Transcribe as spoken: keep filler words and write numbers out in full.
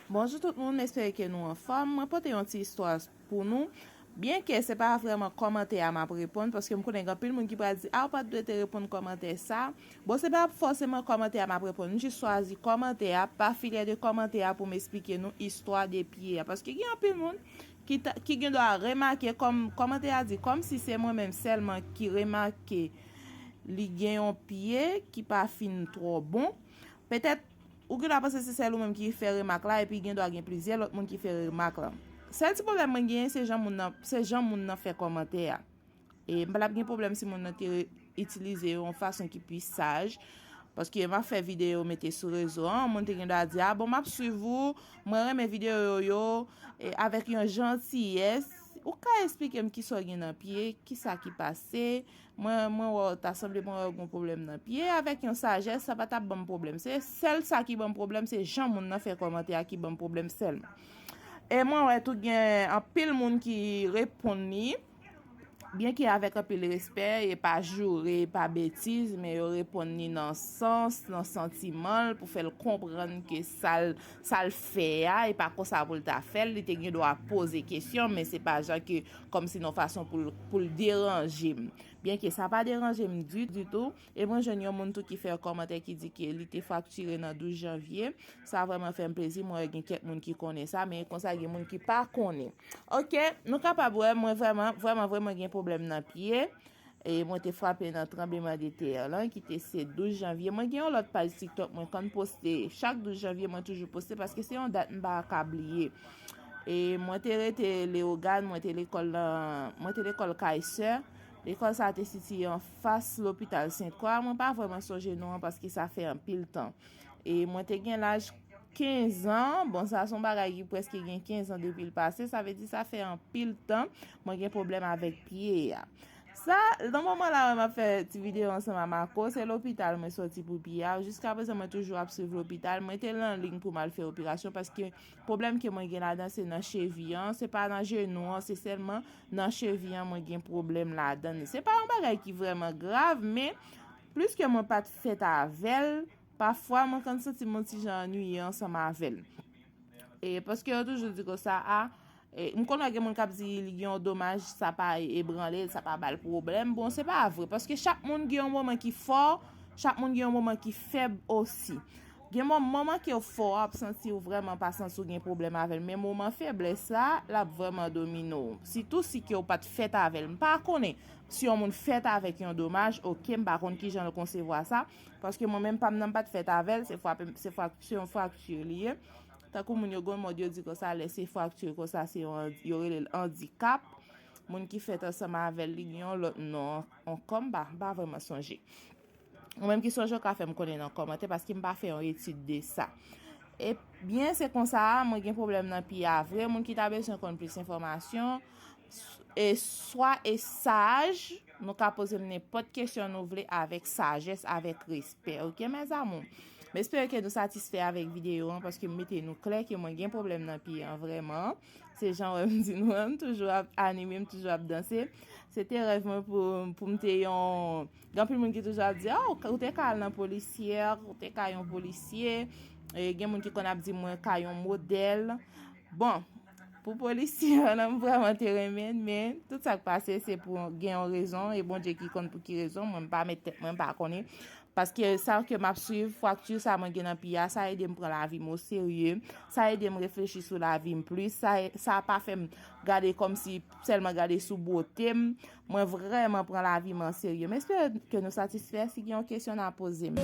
Bonjou tout moun, m espere ke nou anfòm. Mwen pote yon ti istwa pou nou. Byenke se pa vrèman kòmantè a m ap reponn, paske m konnen gen anpil moun ki pral di, a, ou pa t dwe te reponn kòmantè sa. Bon, se pa fòseman kòmantè a m ap reponn. M jis chwazi kòmantè a, pa filè de kòmantè a pou m esplike nou istwa de pye a. Paske gen anpil moun ki, ta- ki gen dwa remake, kòm kòmantè a di, kòmsi se mwen menm sèlman ki remake li gen yon pye ki pa fin twò bon. Petèt, ou gen dwa panse se sèl ou menm ki fè remak la, epi gen dwa gen plizyè lòt moun ki fè remak la. Sèl ti pwoblèm mwen genyen, se jan moun nan, se jan moun nan fè kòmantè a. E m pa t ap gen pwoblèm si moun nan te itilize yon fason ki pi saj, paske m ap fè videyo mete sou rezo an, moun te gen dwa di, a bon, m ap swiv ou, mwen renmen videyo yo, e avèk yon jantiyès, ou ka esplike m kisa w gen nan pye, kisa ki pase, mwen, mwen wè w ta sanble mwen wè w gen pwoblèm nan pye, avèk yon sajès, sa pa t ap ban m pwoblèm. Se sèl sa ki ban m pwoblèm, se jan moun nan fè kòmantè a ki ban m pwoblèm sèlman. E mwen wè tou gen anpil moun ki reponn li, byenke avèk anpil respè, e pa joure, e pa betiz, men yo reponn li nan sans, nan santiman l, pou fè l konprann ke sa l, sa l fè a, e pa konsa pou l ta fè l, li te gen dwa poze kesyon, men se pa jan ke, kòmsi nan fason pou l, pou l deranje m. Byenke sa pa deranje m di, ditou, e mwen jwenn yon moun tou ki fè yon kòmantè ki di ke li te fraktire nan douz janvye, sa vrèman fè m plezi, mwen wè gen kèk moun ki konnen sa, men konsa gen moun ki pa konnen. Ok, nou kapab wè, mwen vrèman, vrèman, vrèman gen pwoblèm nan pye. E mwen te frape nan tranbleman de tè lan, ki te se douz janvye. Mwen gen yon lòt paj TikTok, mwen konn poste. Chak douz janvye, mwen toujou poste, paske se yon dat m pa ka bliye. E mwen te rete Leyogàn, mwen te lekòl nan, mwen te lekòl Kayser. Lekòl sa te sitiye anfas lopital Sent Kwa. Mwen pa vrèman sonje non an, paske sa fè anpil tan. E mwen te gen laj kenz an. Bon, sa se yon bagay ki prèske gen kenz an depi l pase. Sa vle di sa fè anpil tan mwen gen pwoblèm avèk pye a. Sa, nan moman la, m ap fè ti videyo ansanm a Marco. Se lopital mwen sòti pou pye a. Jiska prezan, mwen toujou ap swiv lopital. Mwen te nan liy pou m al fè operasyon paske pwoblèm ke mwen gen ladan, se nan chevi an. Se pa nan jenou an, se sèlman nan chevi an mwen gen pwoblèm ladan. Se pa yon bagay ki vrèman grav, men plis ke mwen pa t fèt avè l, pafwa, mwen konn santi m yon ti jan annuiye ansanm avè l. E paske yo toujou di konsa, a, e, m konn wè gen moun k ap di li gen yon domaj, sa pa ebranle l, sa pa ba l pwoblèm. Bon, se pa vre, paske chak moun gen yon moman ki fò, chak moun gen yon moman ki fèb osi. Gen mo- moman ke w fò, w ap santi w vrèman pa santi w gen pwoblèm avè l, men moman feblès la, l ap vrèman domine w. Sitou si ke w pa t fèt avè l. M pa konnen si yon moun fèt avèk yon domaj, oke, m pa konn kijan l konsevwa sa, paske mwen menm pa m nan m pa t fèt avè l, se fwa, se fwa, se yon frakti li ye. Tankou moun yo gen yon mòd yo di konsa, lè se frakti konsa, se yon, yo rele l andikap. Moun ki fèt ansanm avè l, li gen yon lòt non ankò, m pa, m pa vrèman sonje. Ou menm ki sonje, w ka fè m konnen nan kòmantè, paske m pa fè yon etid de sa. Ebyen, se konsa, mwen gen pwoblèm nan pye a vre. Moun ki ta bezwen konn plis enfòmasyon, s- e swa e saj, nou ka poze m nenpòt kesyon nou vle avèk sajès, avèk respè. Ok, mes amours? M espere ke nou satisfè avèk videyo an, paske m mete nou klè ke mwen gen pwoblèm nan pye an vrèman. Se jan wè m di nou an, m toujou ap anime, m toujou ap danse. Se te rèv mwen pou, pou m te yon, gen anpil moun ki toujou ap di, a, ou, ou te ka al nan polisyè, ou te ka yon polisye. E gen moun ki konn ap di mwen ka yon modèl. Bon, pou polisye an, m vrèman te renmen, men tout sa k pase, se pou gen yon rezon, e Bondye ki konn pou ki rezon, mwen m pa met tèt mwen, m pa konnen. Paske sa ke m ap swiv, frakti sa mwen gen nan pye a, sa ede m pran lavi m oserye, sa ede m reflechi sou lavi m plis, sa, sa pa fè m gade kòmsi sèlman gade sou bote m. Mwen vrèman pran lavi m an serye. M espere ke nou satisfè. Si gen yon kesyon, n a poze m.